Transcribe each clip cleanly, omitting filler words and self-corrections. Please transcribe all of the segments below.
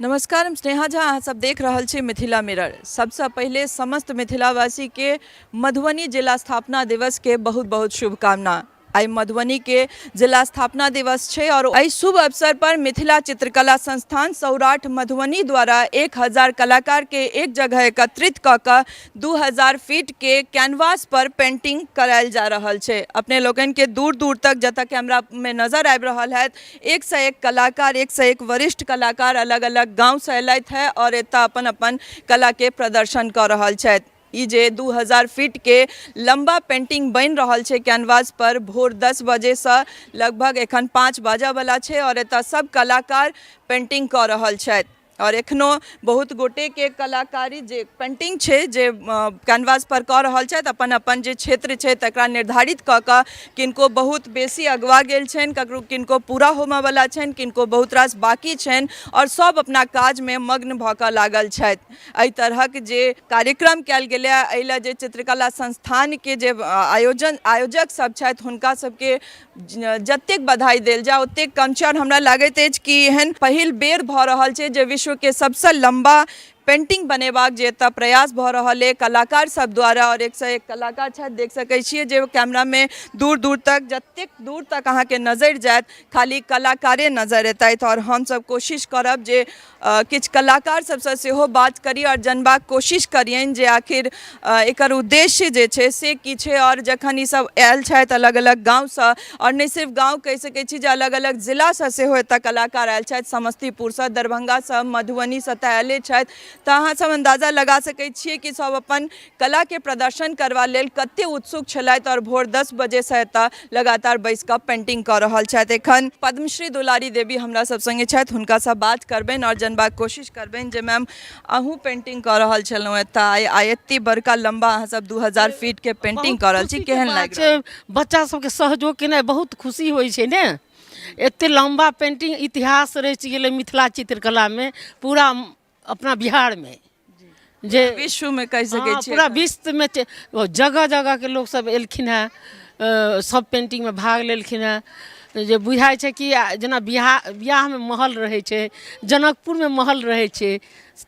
नमस्कार, हम स्नेहा झा, अहाँ सब देख रहल छी मिथिला मिरर। सबसँ पहिले समस्त मिथिलावासी के मधुबनी जिला स्थापना दिवस के बहुत बहुत शुभकामना। आइ मधुबनी के जिला स्थापना दिवस छै और एहि शुभ अवसर पर मिथिला चित्रकला संस्थान सौराठ मधुबनी द्वारा 1000 कलाकार के एक जगह एकत्रित कऽ कऽ 2000 फीट के कैनवास पर पेंटिंग करायल जा रहल छै। अपने लोकनि के दूर दूर तक जतऽ कैमरा में नजर आबि रहल हैत, एक से एक कलाकार, एक से एक वरिष्ठ कलाकार अलग अलग गाँव से अयलथि है और एतऽ अपन अपन कला के प्रदर्शन कऽ रहल छथि। ई जे 2000 फीट के लंबा पेंटिंग बनि रहल छै कैनवास पर, भोर 10 बजे से लगभग एखन 5 बजऽ वाला छै और एतऽ सब कलाकार पेंटिंग कऽ रहल छथि। और एखनो बहुत गोटे के कलाकारी जे पेंटिंग छै जे कैनवास पर कऽ रहल छथि, अपन अपन जे क्षेत्र छै तकरा निर्धारित कऽ कऽ किनको बहुत बेसी अगुआ गेल छनि, ककरो किनको पूरा होमऽवला छनि, किनको बहुत रास बाकी छनि और सब अपना काजमे मग्न भऽ कऽ लागल छथि। एहि तरहक जे कार्यक्रम कयल गेलै, एहि लए जे चित्रकला संस्थानके जे आयोजन आयोजक सब छथि, हुनका सबके जतेक बधाई देल जाय ओतेक कम छै। आओर हमरा लागैत अछि कि एहन पहिल बेर भऽ रहल छै जे विश्वके सबसँ लम्बा पेंटिंग बनेबाक जे एतऽ प्रयास भऽ रहल अइ कलाकार सब द्वारा। आओर एकसँ एक कलाकार छथि, देख सकै छियै जे कैमरामे दूर दूर तक, जतेक दूर तक अहाँके नजरि जायत, खाली कलाकारे नजरि एतथि। आओर हमसब कोशिश करब जे किछु कलाकार सबसँ सेहो बात करी आओर जनबाक कोशिश करियनि जे आखिर एकर उद्देश्य जे छै से की छै। आओर जखन ई सब आयल छथि अलग अलग गाँवसँ, आओर नहि सिर्फ गाँव कहि सकै छी जे अलग अलग जिलासँ सेहो एतऽ कलाकार आयल छथि, समस्तीपुरसँ, दरभङ्गासँ, मधुबनीसँ तऽ आयले छथि, तऽ अहाँ सब अन्दाजा लगा सकै छियै कि सब अपन कलाके प्रदर्शन करबा लेल कते उत्सुक छलथि आओर भोर 10 बजेसँ एतऽ लगातार बैस कऽ पेंटिंग कऽ रहल छथि। एखन पद्मश्री दुलारी देवी हमरा सब संगे छथि, हुनकासँ बात करबनि आओर जनबाक कोशिश करबनि जे मैम, अहूँ पेंटिंग कऽ रहल छलहुँ एतऽ आइ, आइ एते बड़का लम्बा अहाँ सब 2000 फीटके पेंटिंग कऽ रहल छी, केहन लागि रहल? बच्चा सबके सहयोग केनाइ बहुत खुशी होइ छै ने। एते लम्बा पेंटिंग इतिहास रचि गेलै मिथिला चित्रकलामे, पूरा अपना बिहारमे, जे विश्वमे कहि सकै छियै। पूरा विश्वमे जगह जगहके लोक सब एलखिन हेँ, सब पेन्टिंगमे भाग लेलखिन हेँ, जे बुझाइ छै कि जेना बियाह बियाहमे महल रहै छै, जनकपुरमे महल रहै छै,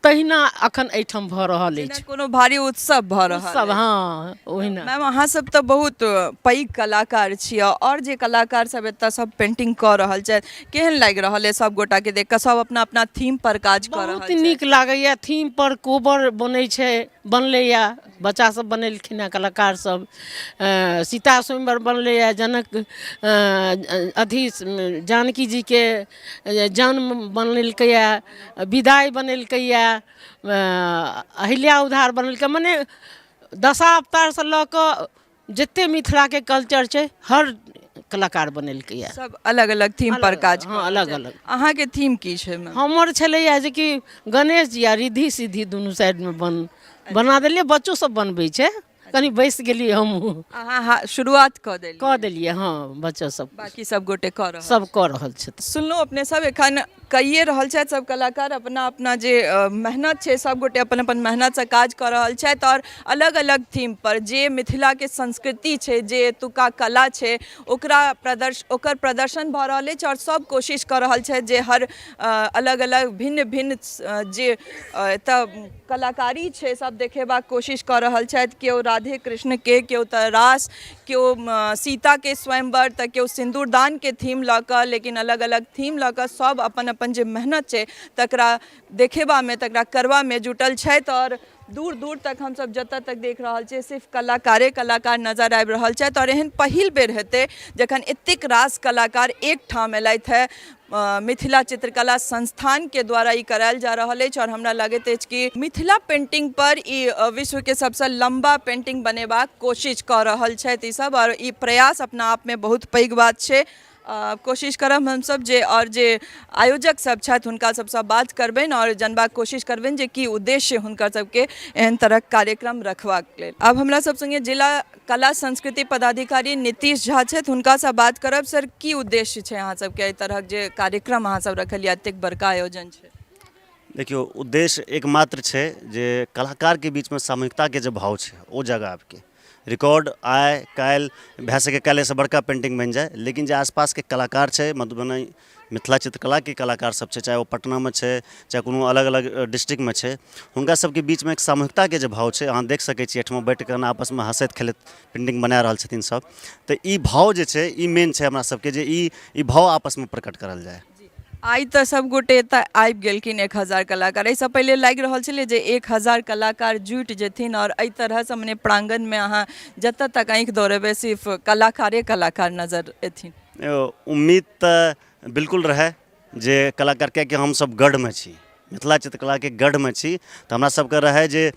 तहिना अखन एहिठाम भऽ रहल अछि, कोनो भारी उत्सव भऽ रहल। उत्सव, हँ, ओहिना। मैम, अहाँ सब तऽ बहुत पैघ कलाकार छी, आओर जे कलाकार सब एतऽ सब पेंटिंग कऽ रहल छथि, केहन लागि रहल अइ सब गोटाके देख कऽ, सब अपना अपना थीम पर काज कऽ रहल? बहुत नीक लागैए। थीम पर कोबर बनै छै, बनलैए, बच्चा सब बनेलखिन हेँ, कलाकार सब। सीता स्वयंवर बनलैए, जनक अथी जानकी जीके जन्म बनेलकैए, विदाइ बनेलकैए, अहिल्या उद्धार बनेलकै, मने दशावतारसँ लऽ कऽ जते मिथिलाके कल्चर छै, हर कलाकार बनेलकैए। सब अलग अलग थीम पर काज? हँ, अलग अलग। अहाँके थीम की छै मैम? हमर छलैए जेकि गणेश जी आ रिद्धि सिद्धि दुनू साइडमे बना देलियै। बच्चो सब बनबै छै, कनि बैस गेलियै हमहूँ। अहाँ शुरुआत कऽ देलियै? कऽ देलियै, हँ, बच्चो सब। बाकी सब गोटे कऽ रहल? सब कऽ रहल छथि। सुनलहुँ अपने सब, एखन कइए रहल छथि सब कलाकार अपना अपना जे मेहनत छै, सब गोटे अपन अपन मेहनतसँ काज कऽ रहल छथि आओर अलग अलग थीम पर जे मिथिलाके संस्कृति छै, जे एतुका कला छै, ओकरा प्रदर्श ओकर प्रदर्शन भऽ रहल अछि। आओर सब कोशिश कऽ रहल छथि जे हर अलग अलग भिन्न भिन्न जे एतऽ कलाकारी छै, सब देखेबाक कोशिश कऽ रहल छथि। केओ राधे कृष्णके, केओ तऽ रास, केओ सीताके स्वयंवर, तऽ केओ सिन्दूरदानके थीम लऽ कऽ, लेकिन अलग अलग थीम लऽ कऽ सब अपन अपन जे मेहनत छै तकरा देखेबामे, तकरा करबामे जुटल छथि। आओर दूर दूर तक हमसब जतऽ तक देख रहल छियै, सिर्फ कलाकारे कलाकार नजर आबि रहल छथि। आओर एहन पहिल बेर हेतै जखन एतेक रास कलाकार एकठाम एलथि हेँ। मिथिला चित्रकला संस्थानके द्वारा ई करायल जा रहल अछि आओर हमरा लगैत अछि कि मिथिला पेंटिंग पर ई विश्वके सबसँ लम्बा पेंटिंग बनेबाक कोशिश कऽ रहल छथि ई सब, आओर ई प्रयास अपना आपमे बहुत पैघ बात छै। कोशिश करब हमसब जे आओर जे आयोजक सब छथि, हुनका सबसँ बात करबनि आओर जनबाक कोशिश करबनि जे की उद्देश्य हुनकर सबके एहन तरहक कार्यक्रम रखबाक लेल। आब हमरा सब संगे जिला कला संस्कृति पदाधिकारी नीतीश झा छथि, हुनकासँ बात करब। सर, की उद्देश्य छै अहाँ सबके एहि तरहक जे कार्यक्रम अहाँ सब रखलियै, एतेक बड़का आयोजन छै? देखियौ, उद्देश्य एकमात्र छै जे कलाकारके बीचमे सामूहिकताके जे भाव छै ओ जगाबके। रिकॉर्ड आइ काल्हि भए सकै काल्हि एहिसँ बड़का पेन्टिंग बनि जाय, लेकिन जे आसपासके कलाकार छै, मधुबनी मिथिला चित्रकलाके कलाकार सब छै, चाहे ओ पटनामे छै चाहे कोनो अलग अलग डिस्ट्रिक्टमे छै, हुनका सबके बीचमे एक सामूहिकताके जे भाव छै, अहाँ देख सकै छियै एहिठमा बैठि कऽ आपसमे हँसैत खेलैत पेन्टिंग बना रहल छथिन सब। तऽ ई भाव जे छै ई मेन छै हमरा सबके, जे ई भाव आपसमे प्रकट करल जाय। आइ तऽ सब गोटे एतऽ आबि गेलखिन 1000 कलाकार, एहिसँ पहिले लागि रहल छलै जे 1000 कलाकार जुटि जेथिन आओर एहि तरहसँ मने प्राङ्गणमे अहाँ जतऽ तक आँखि दौड़ेबै सिर्फ कलाकारे कलाकार नजर एथिन? उम्मीद तऽ बिल्कुल रहै जे कलाकार, कियाकि हमसब गढ़मे छी, मिथिला चित्रकलाके गढ़मे छी, तऽ हमरा सबके रहै जे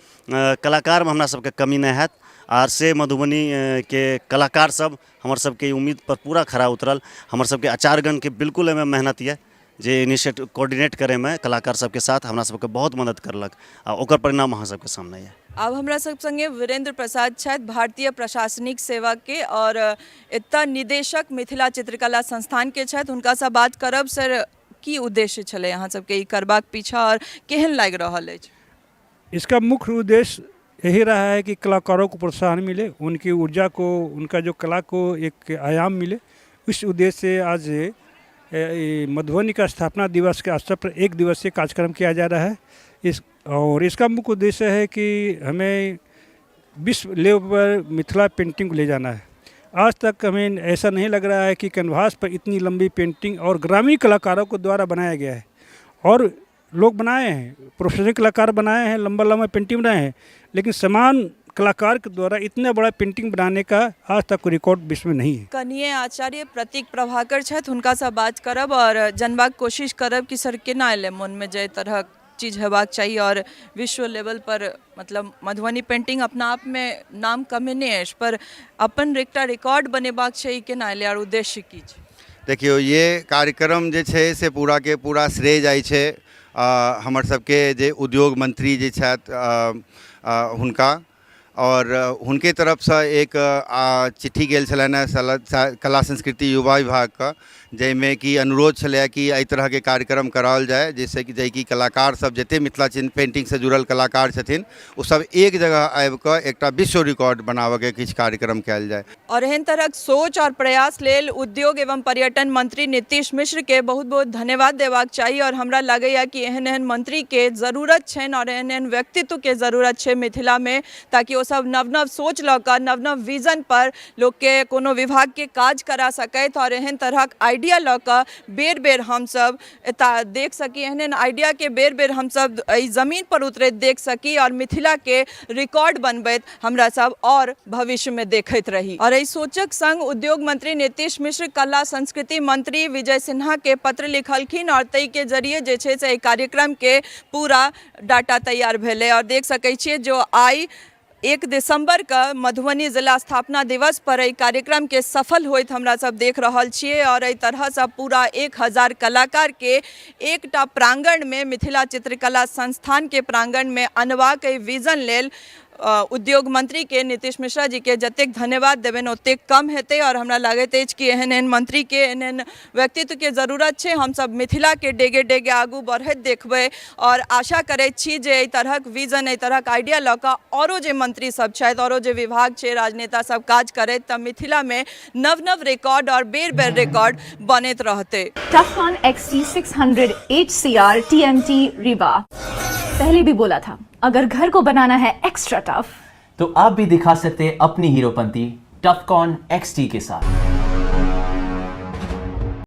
कलाकारमे हमरा सबके कमी नहि हैत, आर से मधुबनीके कलाकार सब हमर सबके ई उम्मीद पर पूरा खरा उतरल। हमर सबके आचार्यगणके बिल्कुल एहिमे मेहनत यऽ जे इनिशिएट कोऑर्डिनेट करैमे कलाकार सबके साथ हमरा सबके बहुत मदद करलक, आ ओकर परिणाम अहाँ सबके सामने यऽ। आब हमरा सब संगे वीरेंद्र प्रसाद छथि, भारतीय प्रशासनिक सेवाके और एतऽ निदेशक मिथिला चित्रकला संस्थानके छथि, हुनकासँ बात करब। सर, की उद्देश्य छलै अहाँ सबके ई करबाक पीछा और केहन लागि रहल अछि? इसका मुख्य उद्देश्य यही रहा है कि कलाकारों को प्रोत्साहन मिले, उनकी ऊर्जा को, उनका जो कला को एक आयाम मिले। इस उद्देश्य से आज मधुबनी का स्थापना दिवस के अवसर पर एक दिवसीय कार्यक्रम किया जा रहा है। और इसका मुख्य उद्देश्य है कि हमें विश्व लेवल पर मिथिला पेंटिंग को ले जाना है। आज तक हमें ऐसा नहीं लग रहा है कि कैनवास पर इतनी लंबी पेंटिंग और ग्रामीण कलाकारों को द्वारा बनाया गया है, और लोग बनाए हैं, प्रोफेशनल कलाकार बनाए हैं, लंबा लंबा पेंटिंग बनाए हैं, लेकिन समान कलाकार के द्वारा इतना बड़ा पेंटिंग बनाने का आज तक कोई रिकॉर्ड विश्व में नहीं है। कनीय आचार्य प्रतीक प्रभाकर छथि, हुनकासँ बात करब और जानबाक कोशिश करब कि सर केना एलै मोनमे जे एहि तरहक चीज हेबाक चाही और विश्व लेवल पर मतलब मधुबनी पेंटिंग अपना आपमे नाम कमेने अछि, पर अपन एकटा रिकॉर्ड बनेबाक छै, ई केना एलै और उद्देश्य की छै? देखियौ, ये कार्यक्रम जे छै से पूराके पूरा श्रेय जाइ छै हमर सबके जे उद्योग मंत्री जे छथि हुनका, और हुनके तरफसँ एक चिट्ठी गेल छलनि हेँ कला संस्कृति युवा विभागके, जाहिमे कि अनुरोध छलैए कि एहि तरहके कार्यक्रम कराओल जाय, जाहिसँ कि जेकि कलाकार सब जते मिथिला चिन्ह पेन्टिंगसँ जुड़ल कलाकार छथिन ओ सब एक जगह आबिकऽ एकटा विश्व रिकॉर्ड बनाबऽके किछु कार्यक्रम कयल जाय। और एहन तरहक सोच और प्रयास लेल उद्योग एवं पर्यटन मंत्री नीतीश मिश्र के बहुत बहुत धन्यवाद देबाक चाही। और हमरा लगैया कि एहन एहन मंत्री के जरूरत छनि और एहन एहन व्यक्तित्व के जरूरत छै मिथिला में, ताकि ओ सब नव नव सोच लऽ कऽ नव नव विजन पर लोक के कोनो विभाग के काज करा सकथि और एहन तरहक आइडिया लऽ कऽ बेर बेर हमसब एतऽ देख सकी, एहन एहन आइडिया के बेर बेर हमसब एहि जमीन पर उतरैत देख सकी और मिथिला के रिकॉर्ड बनबैत हमरा सब और भविष्य में देखैत रही। और एहि सोचक संग उद्योग मंत्री नीतीश मिश्र कला संस्कृति मंत्री विजय सिन्हा के पत्र लिखलखिन और ताहि के जरिए जे छै से एहि कार्यक्रम के पूरा डाटा तैयार भेलै। और देख सकै छियै जो आइ 1 दिसंबर के मधुबनी जिला स्थापना दिवस पर एहि कार्यक्रम के सफल होइत हमरा सब देख रहल छियै। और एहि तरहसँ पूरा 1000 कलाकार के एकटा प्रांगण में मिथिला चित्रकला संस्थान के प्रांगण में अनबाक एहि विजन लेल उद्योग मंत्री के नीतीश मिश्रा जी के जतेक धन्यवाद देबनि ओतेक कम हेतै। और हमरा लागैत अछि कि एहन एहन मंत्री के, एहन एहन व्यक्तित्व के जरूरत छै। हमसब मिथिला के डेगे डेगे आगू बढ़ैत देखबै और आशा करैत छी जे एहि तरहक विजन, एहि तरहक आइडिया लऽ कऽ औरो जे मंत्री सब छथि, औरो जे विभाग छै, राजनेता सब काज करैत, तऽ मिथिला में नव नव रिकॉर्ड और बेर बेर रिकॉर्ड बनैत रहतै। Tufcon XT600 HCR TMT Rewa। पहले भी बोला था, अगर घर को बनाना है एक्स्ट्रा टफ तो आप भी दिखा सकते हैं अपनी हीरोपंती टफकॉन XT के साथ।